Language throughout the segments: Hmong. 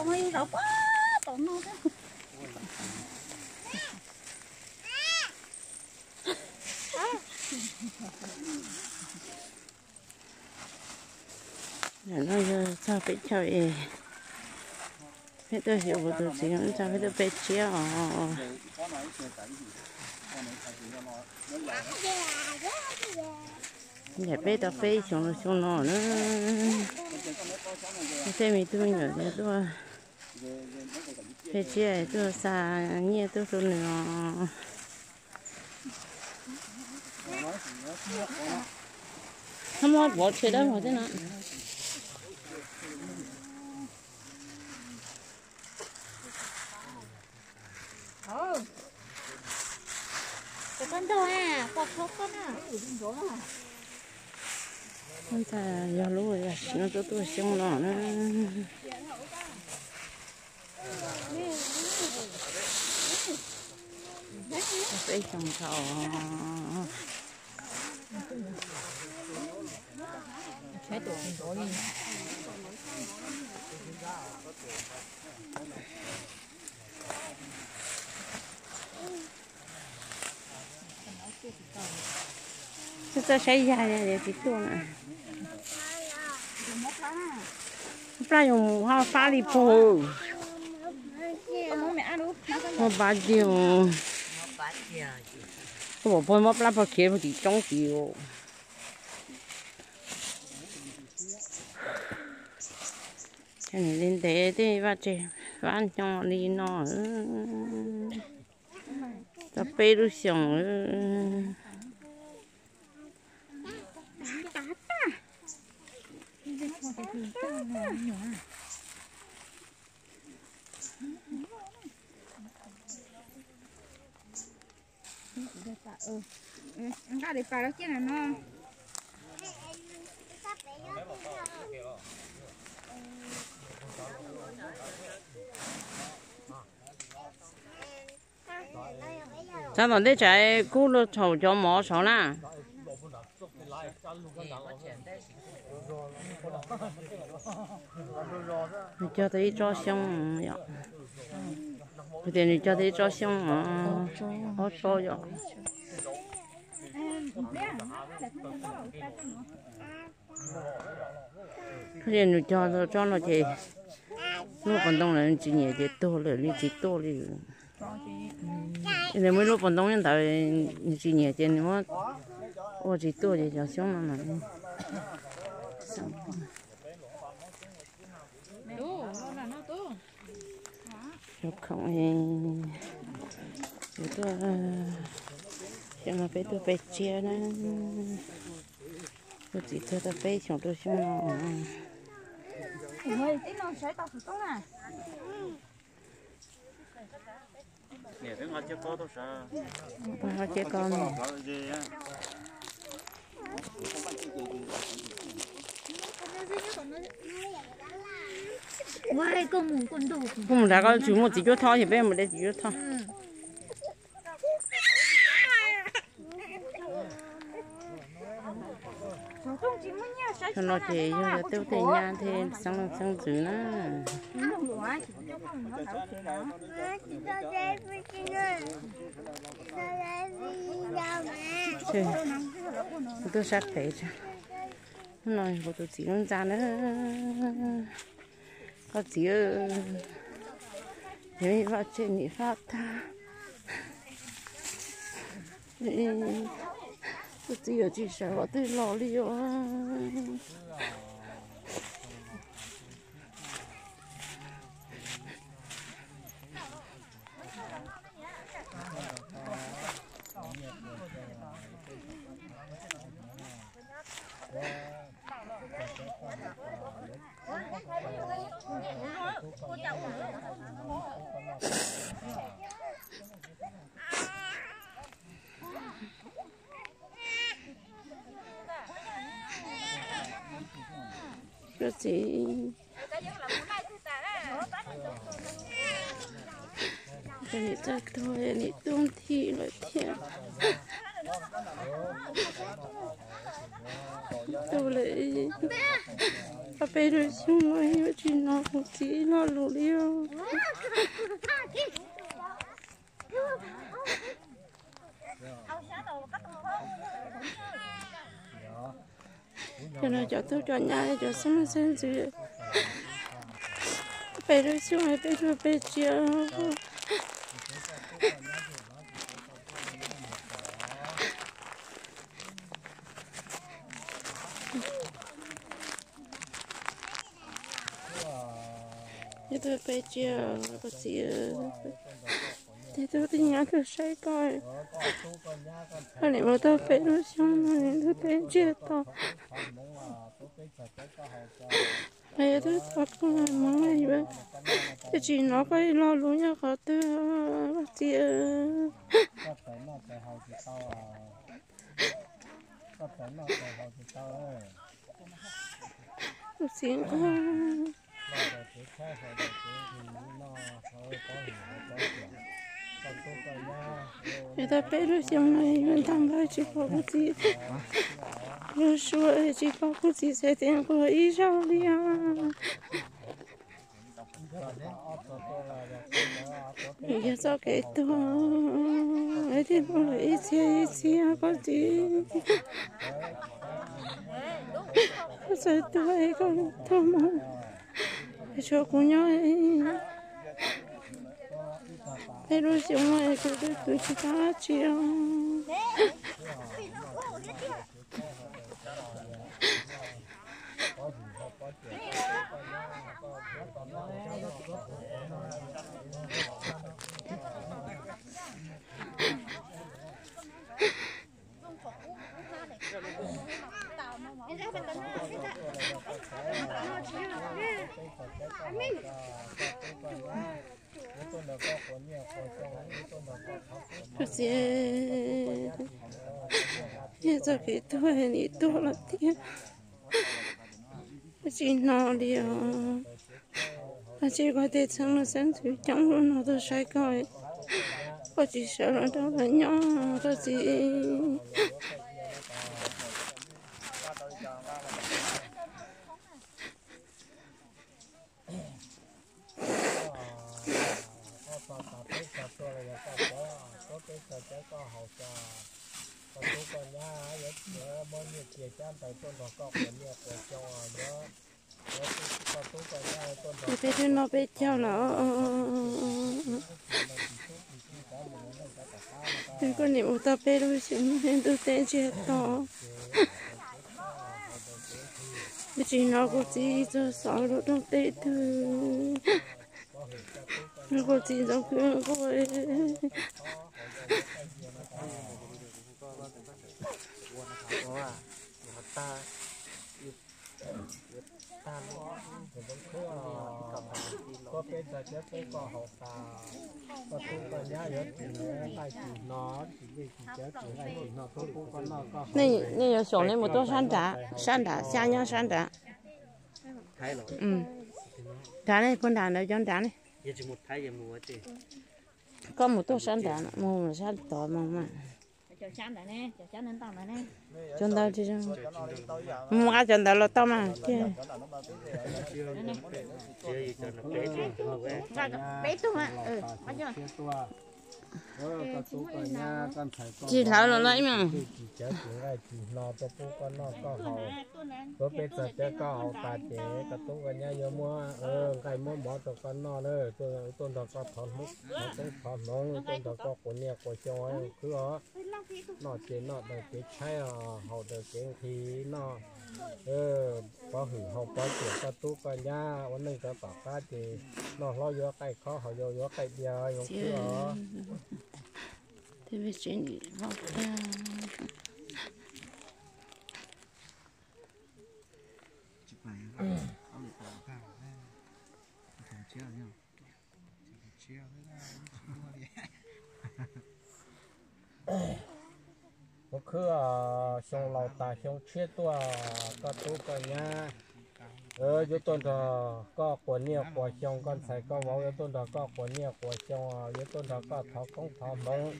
Ntawm no yog txog peb caug es peb tuaj xyuas kuv tus txiv tso peb tuaj peb tsiab os. Yam peb tau peb xyoo xyoo no na, tej me tub me nyuam tias tuaj peb tsiab tuaj xa nyiaj tuaj rau nws os. Muab pov tseg dawb vog tej no. Ntawm yog lub yam sim no tuaj tuaj xyoo no na. Peb xyoo dhau. Txawj txawj saib yag es tsis tuaj na. Plab yuav mus ho fab li pug. Muab pab tiag. Koj pom pog muab plab pog khiav pog tsis coob tsis. Ntev ntev tej vaj tse fab nyo li no. Tau peb lub xyoos. Nqa daim pam los cia no. Tsab tom ntej tsam kub luag thaum cov mov saud na. Nws cog tau ib tsob xyoob yom. Kuv tias nws cog tau ib tsob xyoob, ob tsob yom. Nws cog tau tsob no ces lub pov ntoo lawm nws tsis nyiam ces tuag lawm, nws tsis tuaj li. Nws muaj ib lub pov ntoo nyob ntawd, nws tsis nyiam ces nws muab ua tsis tuaj ces cov xyoob no mas. Cov khoom, kuv tuaj, xyoo no peb tuaj peb tsiab na. Kuv txiv tuag tau peb xyoos rau xyoo no. Kuv mus nrad, koj tsis muaj txiv cuab thoj ces peb mus de txiv cuab thoj. Xyoo no ces yog tej ub tej nyab thiab xeeb leej xeeb ntxwv na. Kuv tuaj sab pem, hnub no kuv tus txiv lub ntxa na. Koj txiv, yog vaj tseg nim fab tag. Koj txiv yuav tsis sawv qhov twg los li os. Koj txiv, nim txawj tuag, nim tuag nthi lawm thiab. Tuag lawm. Peb lub xyoo no yuav tsis hnov kuv txiv ib lo lus li os. Cov no cov tub cov nyab cov xeeb xeeb ntxwv, peb lub xyoo peb tuaj peb tsiaj, peb tuaj peb tsiaj, koj txiv, tej tub tej nyab tuaj saib koj, koj nim mus tau peb lub xyoo no ntuj teb ntsiag to. Qhov yuav twb tau koj hmoov yuav twb tsis hnov koj ib lo lus nyob qhov twg, koj txiv. Koj txiv nquag. Yuav tau peb lub xyoo no yuav ntaug npawg tsis pom kuv txiv lub suab, tsis pom kuv txiv txhais tes nquag ib zaug li os. Yog txoj kev tuag, thiaj muaj lawm ib txhia ib txhia koj txiv. Koj txawm tuag es koj tuag mus, tshuav kuv nyob. Peb lub xyoo no es kuv twb kwv tsis tau dab tsi os. Koj txiv, yog txoj kev tuag nim tuag lawm tiag, tsis hnov li os. Tab sis koj tej xeeb leej xeeb ntxwv coob lub no tuaj saib koj, koj tsis sawv los nrog lawv nyob koj txiv. Peb twb noj peb caug lawm. Koj niam mus tau peb lub xyoo no ntuj teb ntsiag to. Twb tsis hnov kuv txiv txog xov lus rooj teb twg. Kuv txiv ntxoov kwv nquag. Nej yuav xyaum nej mus tuaj sab nrad, sab nrad xyab nyob sab nrad. Nrad ne, puag nrad ntawd cov nrad ne. Koj mus tuaj sab nrad, mus sab tod mus mas. Cov ntawd, mus nqa cov ntawd los tau mas. Tsis hlawv los no ib mas. Tuaj peb txog cov koj haus tas ces koj tub koj nyab yuav muab nqaij muab mov rau koj noj na. Tuaj nrog koj thov koob thov hmoov, tuaj nrog koj quas niaj quas xyoo khwb os. Noj ces noj daws kev tshaib os, haus daws kev nqhis noj. Pov hwm haus pov tiam koj tub koj nyab ua neej rov tom qab ces noj hlob yuav qaij khob, haus yau yuav qaij diav zoo khwb os. Ua khwb xyoo laus tas xyoo tshiab tuaj koj tub koj nyab yuav tuaj nrog koj quas niaj quas xyoo, koj ntxhais koj vauv yuav tuaj nrog koj quas niaj quas xyoo, yuav tuaj nrog koj thov koob thov hmoov,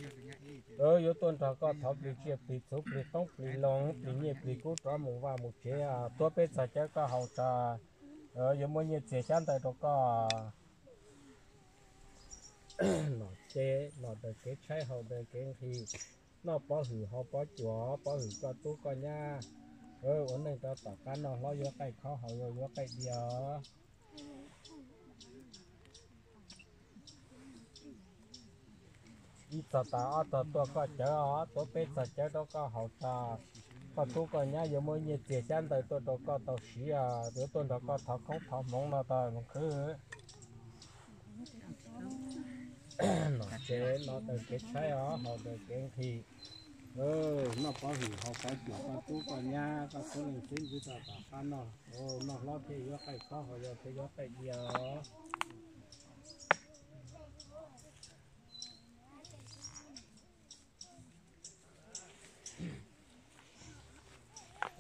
yuav tuaj nrog koj thov plig tsiaj plig txhuv plig qoob plig loo plig nyiaj plig kub rov mus vaj mus tsev. Tuaj peb txog cov koj haus tas Yuav muaj nyiaj txiag xyab ntawv rau koj. Nom tsev, nom daws kev tshaib haus daws kev nqhis, noj pob hwm haus pob cuam, pob hwm koj tub koj nyab. Ua neej rau tom qab noj hlob yuav qaij khob haus yau yuav qaij diav os. Ib txog tas ob txog tuaj koj cawv os, tuav peb txog cawv rau koj haus tas. Koj tub koj nyab yuav muab nyiaj txiag xyab ntawv tuaj rau koj tau siv os, yuav tuaj nrog koj thov koob thov hmoov no tas Looj Khwb. Nom tsev, noj daws kev tshaib os, haus daws kev nqhis. Noj pob hwm haus pob cuam koj tub koj nyab, koj txhua leej txhua tus tau tom qab noj, noj hlob thiaj yuav qaij khob haus yau thiaj yuav qaij diav os.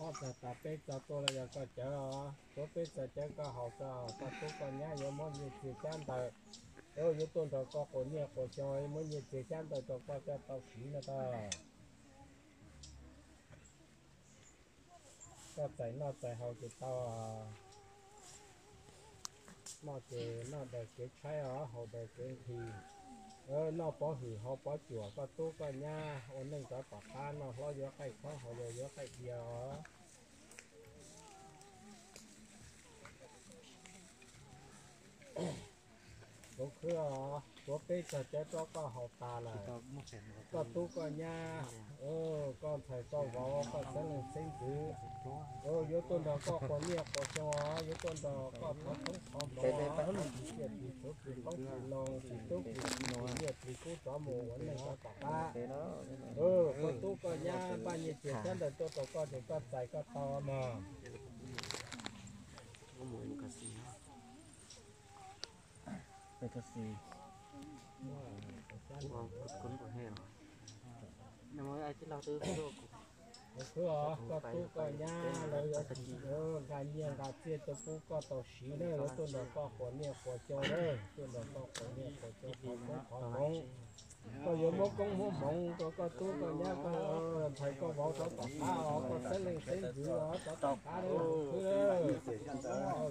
Ob txog tas peb txog tuaj los yog koj cawv os, tuav peb txog cawv koj haus tas, koj tub koj nyab yuav muab nyiaj txiag xyab ntawv, yuav tuaj nrog koj quas niaj quas xyoo, muab nyiaj txiag xyab ntawv rau koj coj tau siv no tas. Koj txais noj txais haus ces tau. Noj ces noj daws kev tshaib os, haus daws kev nqhis. Noj pob hwm haus pob cuam koj tub koj nyab, ua neej rau tom qab noj hlob yuav qaij khob haus yau yuav qaij diav os. Looj Khwb os, tuav peb txog cawv rau koj haus tas lawm. Koj tub koj nyab, koj ntxhais koj vauv, koj txhua leej txhua tus, yuav tuaj nrog koj quas niaj quas xyoo os, yuav tuaj nrog koj thov koob thov hmoov os, cia tis txhuv tis qoob tis loo tis tub tis nyiaj tis kub rov mus ua neej rau tom qab. Koj tub koj nyab npaj nyiaj txiag xyab ntawv tuaj rau koj ces koj txais koj tau mog. Koj tub koj nyab lawv yuav nqa nyiaj nqa txiaj tuaj pub koj tau siv na, yuav tuaj nrog koj quas niaj quas xyoo na, tuaj nrog koj quas niaj quas xyoo thov koob thov hmoov. Koj yuav muab koob muab hmoov rau koj tub koj nyab, koj ntxhais koj vauv rov tom qab os, koj txhua leej txhua tus os, rov tom qab na.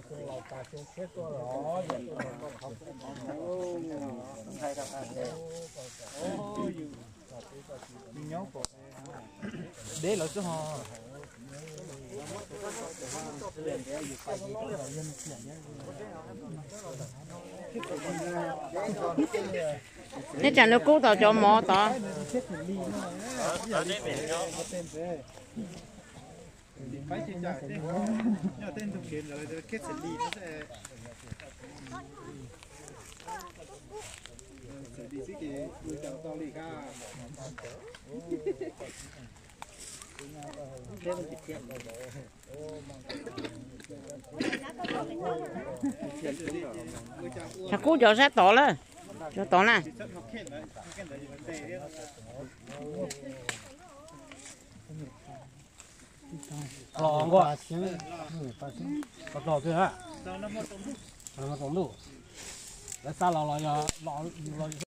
Xyoo laus tas xyoo tshiab tuaj los, yog tuaj nrog koj thov koob thov hmoov. Deb lawv txoj ho. Nej tsam nws kub tau cov mov tod. Tshav kub cov sab tod lawm, cov tod na. Los nkuaj, los twg na, los txog ntuj, lawv xa los los yog los yus los yus